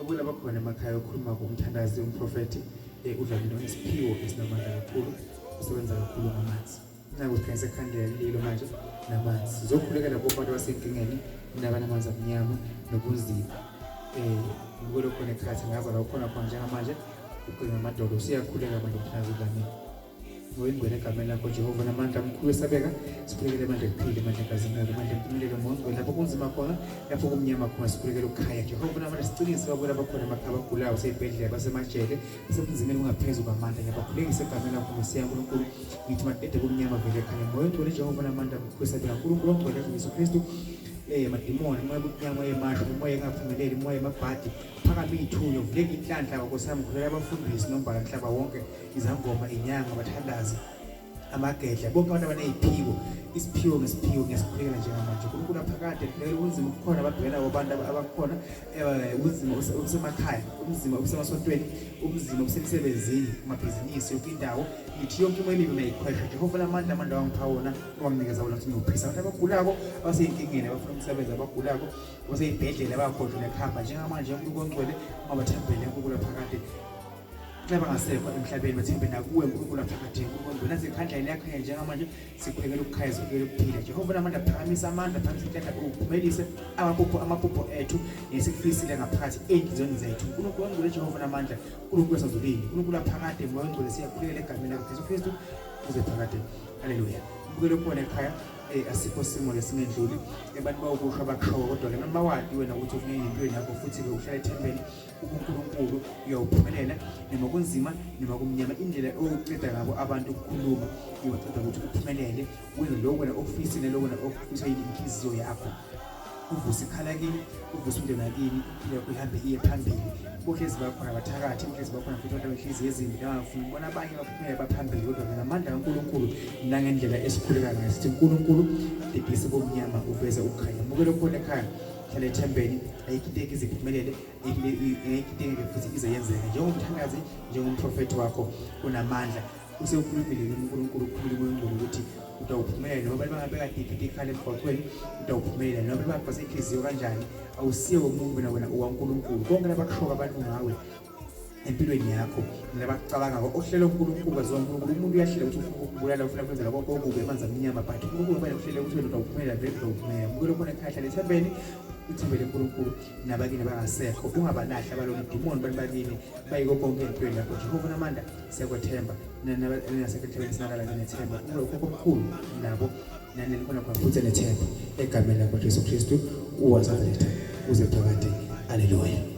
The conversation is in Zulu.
Babona bakhona emakhaya okhuluma ngomthandazi umprofethi uDlamini onesiphiwo esinamandla kakhulu usebenza kakhulu ngamanzi. Naku sikhanyisa ikhandlela lililo manje namanzi. Sizokhulekela bonke abantu abasenkingeni nabanamanzi amnyama nobunzima. Ngibukele khona ekhaya ngaza la ukhona khona njengamanje uqina amadolo usiyakhuleka manje umthandazi uDlamini. Ngoyingcwele egameni lakho Jehova namandla amkhulu esabeka sikhulekele amandla ekuphila amandla enkazimulo amandla empumelelo mongcwele lapho kunzima khona lapho kumnyama khona sikhulekele ukukhanya Jehova namandla siqinise babona abakhona emakhaya abagulayo basey'bhedlela basemajele basebunzimeni kungaphezu kwamandla ngiyabakhulekisa egameni lakho Mesiya Nkulunkulu ngithi madede kumnyama vele ekhanya moya ongcwele Jehova namandla amkhulu esabeka Nkulunkulu ongcwele Jesu Kristu madimoni umoya obumnyama umoya emasho umoya engaphumeleli umoya emabhadi phakame iy'thunywa vuleke inhlanhla nkosi yami ngikhulekela abafundisi nombala mhlaba wonke izangoma inyanga abathandazi amagedla bonke abantu abaney'phiwo isiphiwo ngesiphiwo ngiyasikhulekela njengamanje uNkulunkulu aphakade khulekela ubunzima obukhona ababhekana nabo abantu abakhona ubunzima obusemakhaya ubunzima obusemasontweni ubunzima obusemsebenzini kumabhizinisi yonke indawo ngithi yonke imoya emibi mayikhweshe Jehova lamandla amandla wangipha wona owanginikeza wona ukuthi ngiwuphisa abantu abagulako abasey'nkingeni abafuna umsebenzi abagulako abasey'bhedlela abakhohlwa nekuhamba njengamanje uNkulunkulu ongcwele ungabathembele uNkulunkulu aphakade Labangasekho emhlabeni bathembe nakuwe Nkulunkulu aphakade Nkulunkulu nathi ikhandlela liyakhanya njengamanje sikhulekela ukukhanya sikhulekela ukuphila Jehova namandla phakamisa amandla phakamisa inhlanhla uphumelise amaphupho amaphupho ethu nesikufisile ngaphakathi ey'nhliziyweni zethu Nkulunkulu ongcwele Jehova namandla Nkulunkulu wasezulwini Nkulunkulu aphakade moya ongcwele siyakhulekela egameni lakho Jesu Kristu kuze phakade haleluya mbukelo khona ekhaya asikho simo lesingendluli abantu bawukusho abakushoyo kodwa-ke noma wati wena ukuthi ufuna empilweni yakho futhi-ke uhlala ethembeni ubuNkulunkulu uyawuphumelela noma kunzima noma kumnyama indlela oyokuceda ngabo abantu ukukhuluma iyoceda ukuthi uphumelele wenze lokho wena okufisile lokho wena okufiswa inhliziyo yakho uvuse ikhala kini uvuse umndeni wakini impilo yakho ihambe iye phambili bohlezi bakhona abathakathi bohlezi bakhona futhi abantu abenhliziyo ezimbi nabangafuni ukubona abanye baphumele baphambili kodwa ngamandla kaNkulunkulu nangendlela esikhuleka ngayo sithi uNkulunkulu dedisa ubumnyama uveze ukukhanya mukelo khona ekhaya hlala ethembeni ayikho into eke iziphumelele ayikho into engeke futhi ize yenzeke njengomthandazi njengomprofethi wakho unamandla usewukhulumile kimi uNkulunkulu ukhulumile kuyo ukuthi utawuphumelela noma abantu bangabeka dididi ikhala emgwaqweni utawuphumelela noma abantu bangabasa inhliziyo kanjani awusiye womuntu wena wena owaNkulunkulu konke labakushoka abantu ngawe empilweni yakho nabakucabangako okuhlela uNkulunkulu kwaziwa uNkulunkulu umuntu uyahlela ukuthi ufuna ukubulala ufuna kwenzela konke okubi amanzi amnyama but uNkulunkulu kufanele kuhlele ukuthi wena utawuphumelela vele utawuphumelela mbukelo khona ekhaya hlala ethembeni uthembele uNkulunkulu nabakini abangasekho ungabalahli abalona idimoni abantu bakini bayiko konke empilweni yakho Jehova namandla siyakwethemba nasekho emhlabeni sinalala nethemba ube ukhokho omkhulu nabo nanini khona khona futhi nethemba egameni lakho Jesu Kristu uwazaletha uze phakade haleluya.